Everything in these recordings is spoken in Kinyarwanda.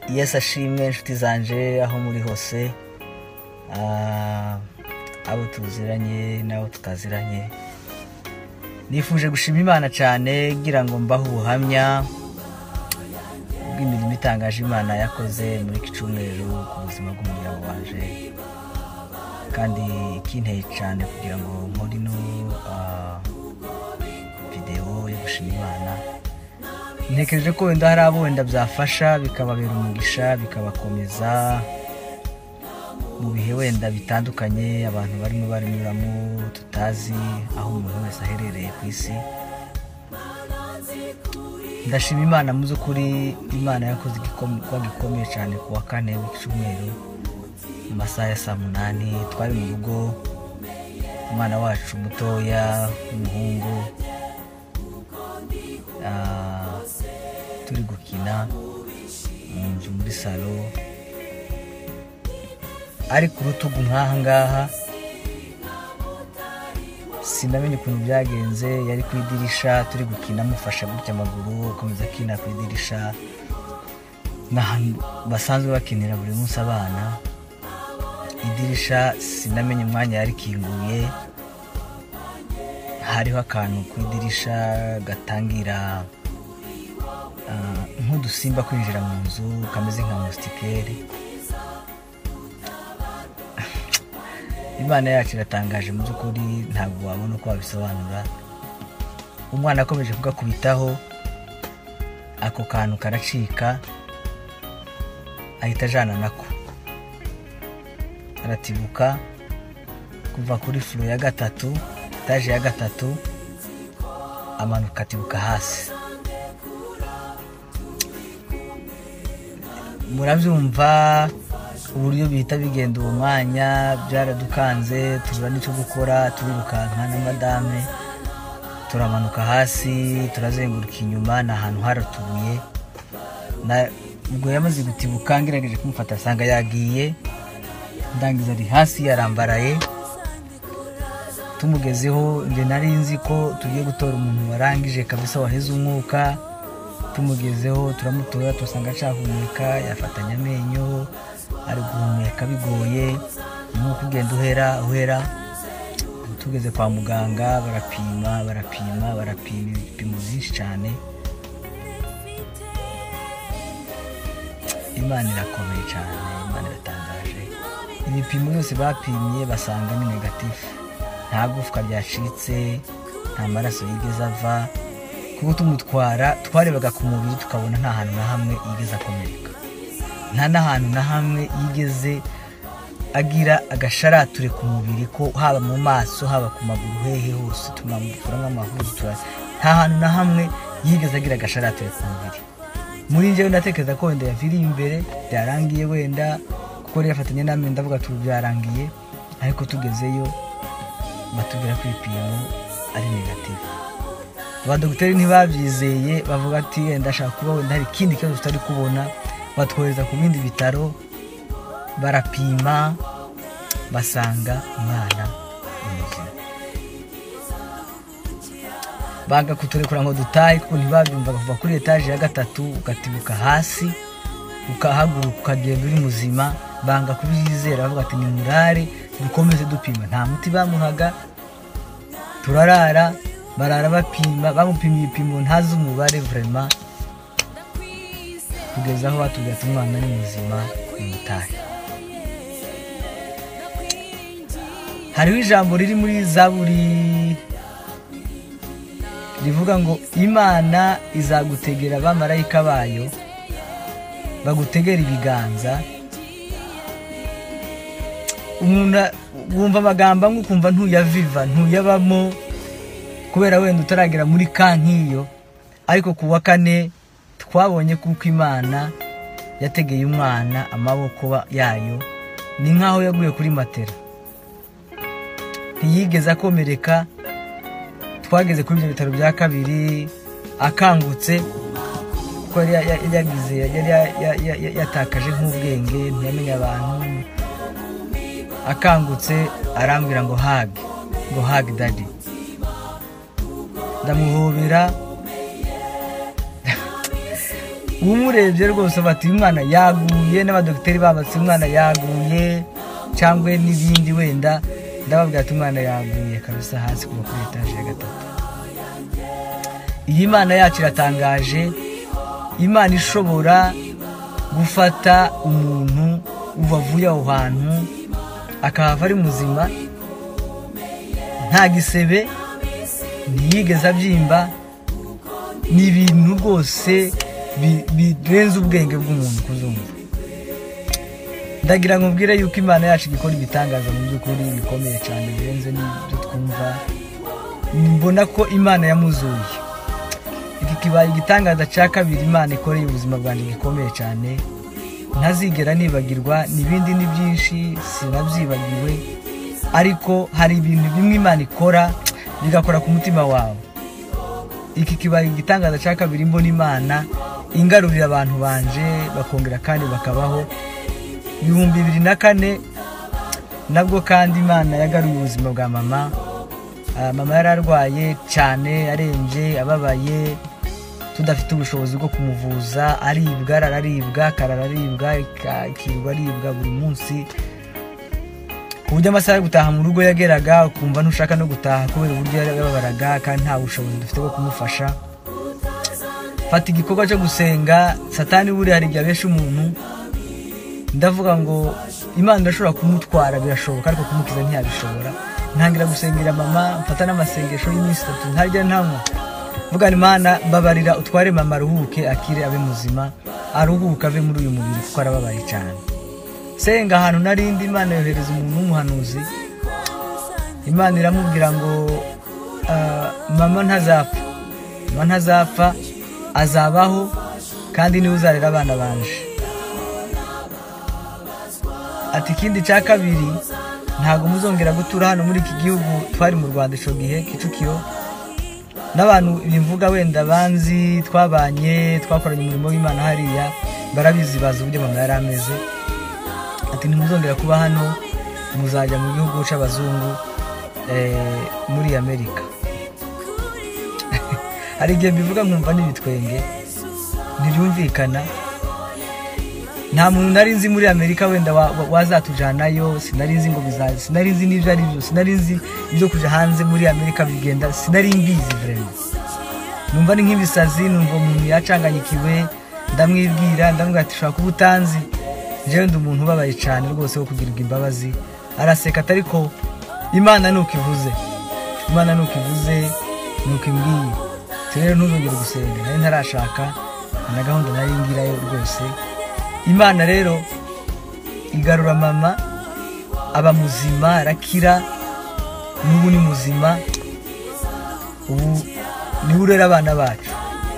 Yesu ashimwe inshuti zanje aho muri hose, abo tuziranye n'abo tutaziranye. Nifuje gushima Imana cyane ngira ngo mbahe ubuhamya bw'imirimo itangaje Imana yakoze muri iki cyumweru ku buzima bw'umuryango wanje, kandi ikinteye cyane kugira ngo nkore ino videwo yo gushima Imana. Ntekereje ko wenda hari abo wenda byafasha bikababera umugisha, bikabakomeza mu bihe wenda bitandukanye abantu barimo barinyuramo tutazi aho umuntu wese aherereye ku isi. Ndashima Imana mu by'ukuri, Imana yakoze igikorwa gikomeye cyane ku wa kane w'icyumweru mu masaha ya saa 8. Twari mu rugo, umwana wacu mutoya w'umuhungu turi gukina mu nzu muri salo, ari ku rutugu nk'aha ngaha. Sinamenye ukuntu byagenze, yari ku idirisha turi gukina, amufasha gutya amaguru akomeza akina ku idirisha, n'ahantu basanzwe bakinira buri munsi abana. Idirisha sinamenye umwanya yarikinguye, hariho akantu ku idirisha gatangira nk'udusimba kwinjira mu nzu kameze nka moustiquaire. Imana yacu iratangaje mu by'ukuri, ntabwo wabona uko wabisobanura. Umwana akomeje kugakubitaho, ako kantu karacika, ahita ajana nako, aratibuka kuva kuri furo ya 3, etaje ya 3, amanuka atibuka hasi. Murabyumva uburyo bihita bigenda uwo mwanya, byaradukanze tubura n'icyo gukora, turirukanka na madame, turamanuka hasi, turazenguruka inyuma, ni ahantu haratubuye. Ubwo yamaze gutibuka ngerageje kumufata asanga yagiye, ndangiza ari hasi yarambaraye. Tumugezeho nge nari nzi ko tugiye gutora umuntu warangije kabisa waheze umwuka. Tumugezeho turamutora, tusanga acahumeka, yafatanya amenyo, ari guhumeka bigoye, umwuka ugenda uhera. Tugeze kwa muganga barapima barapima barapima ibipimo byinshi cyane. Imana irakomeye cyane, Imana iratangaje. Ibipimo byose bapimye basanga ni negatifu, nta gufwa ryacitse, nta maraso yigeze ava. Kuko tumutwara twarebaga ku mubiri tukabona nta hantu na hamwe yigeze akomereka, nta n'ahantu na hamwe yigeze agira agasharature ku mubiri, ko haba mu maso haba ku maguru hehe hose tumamukura nk'amahuzu, nta hantu na hamwe yigeze agira agasharature ku mubiri. Muri njyewe ndatekereza ko wenda yaviriye imbere byarangiye, wenda kuko yafatanye namwe ndavuga ati byarangiye, ariko tugezeyo batubwira ko ibipimo ari negative. Abadogiteri ntibabyizeye, bavuga ati wenda ashaka kuba wenda hari ikindi kibazo tutari kubona, batwohereza ku bindi bitaro, barapima basanga umwana ni muzima. Banga kuturekura ngo dutahe kuko ntibabyumvaga, kuva kuri etaje ya 3 ukatibuka hasi ukahaguruka ukagenda uri muzima. Banga kubyizera, bavuga ati ni murare dukomeze dupima. Nta muti bamuhaga, turarara, barara bapima, bamupimye ibipimo ntazi umubare vraiment, kugeza aho batubwira ati umwana ni muzima, nimutahe. Hariho ijambo riri muri Zaburi rivuga ngo Imana izagutegera abamarayika bayo bagutegera ibiganza. Umuntu wumva amagambo amwe ukumva ntuyaviva, ntuyabamo, kubera wenda utaragera muri ka nk'iyo. Ariko ku wa kane twabonye kuko Imana yategeye umwana amaboko yayo, ni nkaho yaguye kuri matera, ntiyigeze akomereka. Twageze kuri ibyo bitaro bya 2 akangutse, kuko yari yatakaje nk'ubwenge, ntiyamenye abantu. Akangutse arambwira ngo hug, ngo hug daddy. Ndamuhobera. Umurebye rwose bati uyu mwana yaguye, n'abadogiteri babatse umwana yaguye cyangwa n'ibindi wenda, ndababwira ati umwana yaguye kabisa hasi kuva kuri etaje ya 3. Iyi Imana yacu iratangaje, Imana ishobora gufata umuntu ubavuye aho hantu akahava ari muzima, nta gisebe, ntiyigeze abyimba. Ni ibintu rwose birenze ubwenge bw'umuntu kuzumva. Ndagira ngo mbwire yuko Imana yacu igikora ibitangaza mu by'ukuri bikomeye cyane birenze n'ibyo twumva. Mbona ko Imana yamuzuye. Iki kibaye igitangaza cya kabiri Imana ikoreye ubuzima bwanjye gikomeye cyane, ntazigera nibagirwa. N'ibindi ni byinshi sinabyibagiwe, ariko hari ibintu bimwe Imana ikora bigakora ku mutima wawe. Iki kibaye igitangaza cya kabiri mbona Imana ingarurira abantu banje bakongera kandi bakabaho. 2004 nabwo kandi Imana yagaruye ubuzima bwa mama. Mama yararwaye cyane, arembye, ababaye, tudafite ubushobozi bwo kumuvuza, aribwa, araribwa, akarararibwa, akirwa aribwa buri munsi, ku buryo amasaha yo gutaha mu rugo yageraga ukumva ntushaka no gutaha kubera uburyo yababaraga, kandi nta bushobozi dufite bwo kumufasha. Fata igikorwa cyo gusenga. Satani buriya hari igihe abesha umuntu, ndavuga ngo Imana irashobora kumutwara birashoboka, ariko kumukiza ntiyabishobora. Ntangira gusengera mama, mfata n'amasengesho y'iminsi 3 ntarya ntanywa, mvuga Imana mbabarira utware mama aruhuke, akire, abe muzima, aruhuke ave muri uyu mubiri kuko arababaye cyane. Senga ahantu narindi, Imana yohereza umuntu w'umuhanuzi. Imana iramubwira ngo mama ntazapfa, mama ntazapfa, azabaho kandi niwe uzarera abana banje. Ati ikindi cya kabiri, ntabwo muzongera gutura hano muri iki gihugu. Twari mu Rwanda ico gihe, Kicukiro, n'abantu bimvuga wenda banzi twabanye, twakoranye umurimo w'Imana hariya, barabizi, bazi uburyo mama yari ameze. Ati ntimuzongera kuba hano, muzajya mu gihugu c'abazungu, muri Amerika. Hari igihe mbivuga nkumva n'ibitwenge ntibyumvikana. Nta muntu nari nzi muri Amerika wenda wazatujanayo, sinari nzi ngo bizaza, sinari nzi n'ibyo ari byo, sinari nzi ibyo kuja hanze muri Amerika bigenda, sinari mbizi vraiment. Numva ni nk'ibisazi, numva umuntu yacanganyikiwe, ndamwibwira, ndamubwira ati ushobora kuba utanzi, jewe ndi umuntu ubabaye cyane rwose wo kugirirwa imbabazi. Araseka ati ariko Imana nuko ivuze, Imana nuko ivuze, nuko imbwiye. Rero ntuzongere gusenga, nari ntarashaka, na gahunda nari ngirayo rwose. Imana rero igarura mama, aba muzima, arakira, n'ubu ni muzima, ubu niwe urera abana bacu.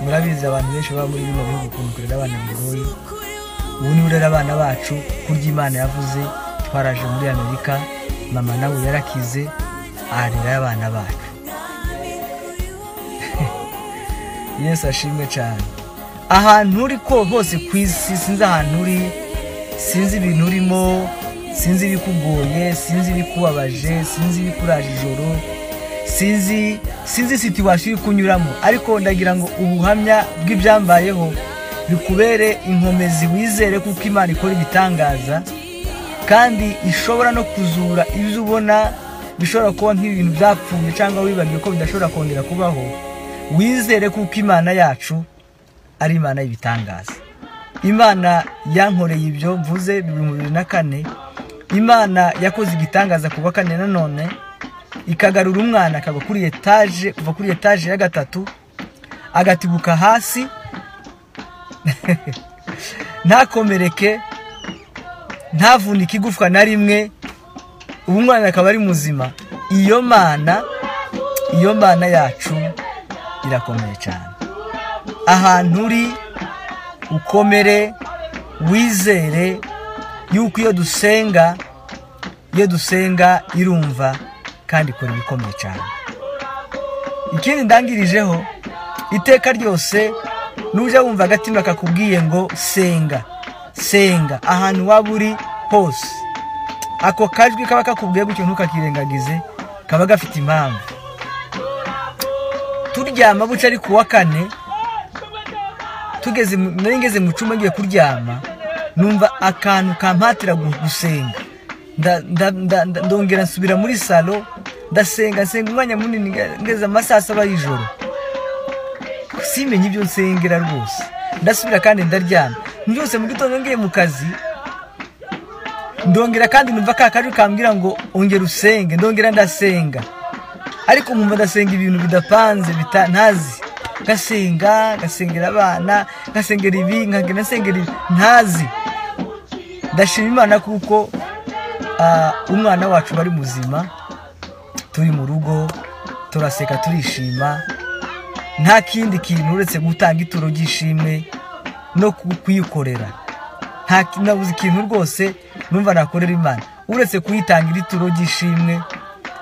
Murabizi abantu benshi baba muri bino bihugu ukuntu kurera abana bigoye. Ubu niwe urera abana bacu, kurya Imana yavuze. Twaraje muri Amerika, mama nawe yarakize, arera abana bacu. Yesu ashimwe cyane. Ahantu uri ko hose ku isi, sinzi ahantu uri, sinzi ibintu urimo, sinzi ibikugoye, sinzi ibikubabaje, sinzi ibikuraje ijoro, sinzi situation uri kunyuramo, ariko ndagira ngo ubuhamya bw'ibyambayeho bikubere inkomezi, wizere kuko Imana ikora ibitangaza kandi ishobora no kuzura ibyo ubona bishobora kuba nk'ibintu byapfuye cyangwa wibagiwe ko bidashobora kongera kubaho. Wizere kuko Imana yacu ari Imana y'ibitangaza. Imana yankoreye ibyo mvuze 2004. Imana yakoze igitangaza kuwa kane nanone, ikagarura umwana akagwa kuri etaje, kuva kuri etaje ya 3 agatibuka hasi ntakomereke, ntavunike igufwa na rimwe, ubu umwana akaba ari muzima. Iyo Mana yacu irakomeye cyane. Ahantu uri ukomere, wizere yuko iyo dusenga irumva kandi ikora ibikomeye cyane. Ikindi ndangirijeho, iteka ryose nujya wumva agatima kakubwiye ngo senga, senga ahantu waba uri hose, ako kajwi kaba kakubwiye gutyo ntukakirengagize, kaba gafite impamvu. Turyama buca ari kuwa kane, Tugeze nari ngeze mu cyumba ngiye kuryama, numva akantu kampatira gusenga. Ndongera nsubira muri salo ndasenga, nsenga umwanya munini, ngeze amasaha 7 y'ijoro, simenye ibyo nsengera rwose. Ndasubira kandi ndaryama. Mbyutse mu gitondo ngiye mu kazi, ndongera kandi numva ka kajwi kambwira ngo ongera usenge, ndongera ndasenga, ariko nkumva ndasenga ibintu bidapanze, ntazi. Ngasenga, ngasengera abana, ngasengera ibi, nkagenda nsengera ibi ntazi. Ndashima Imana kuko umwana wacu bari muzima, turi mu rugo turaseka turishima, nta kindi kintu uretse gutanga ituro ry'ishimwe no kuyikorera. Nabuze ikintu rwose numva nakorera Imana uretse kuyitangira ituro ry'ishimwe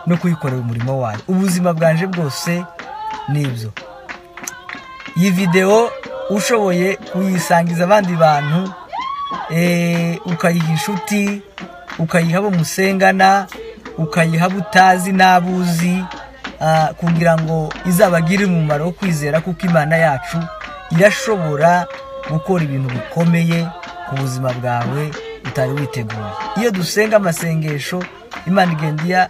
no kuyikorera umurimo wayo. Ubuzima bwanje bwose nibyo. Iyi video ushoboye kuyisangiza abandi bantu, ukayiha inshuti, ukayiha abo musengana, ukayiha abo utazi n'abuzi, kugira ngo izabagirire umumaro wo kwizera, kuko Imana yacu irashobora gukora ibintu bikomeye ku buzima bwawe utari witeguye. Iyo dusenga amasengesho, Imana igenda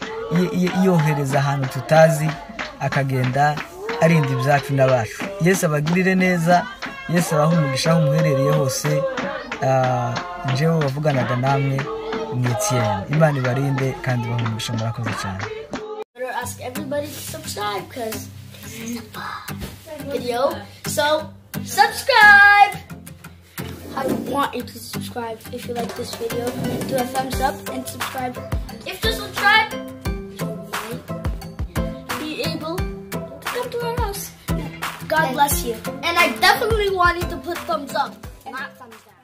iyohereza ahantu tutazi, akagenda arinda ibyacu n'abacu. Yesu abagirire neza, Yesu abahe umugisha aho muherereye hose. Njyewe wavuganaga namwe ni Etienne. Imana ibarinde kandi ibahe umugisha. Murakoze cyane. Better ask everybody to subscribe because this is a video. So subscribe. I want you to subscribe if you like this video. Do a thumbs up and subscribe. If you subscribe, you might be able to come to our house. God bless you. And I definitely want you to put thumbs up, not thumbs down.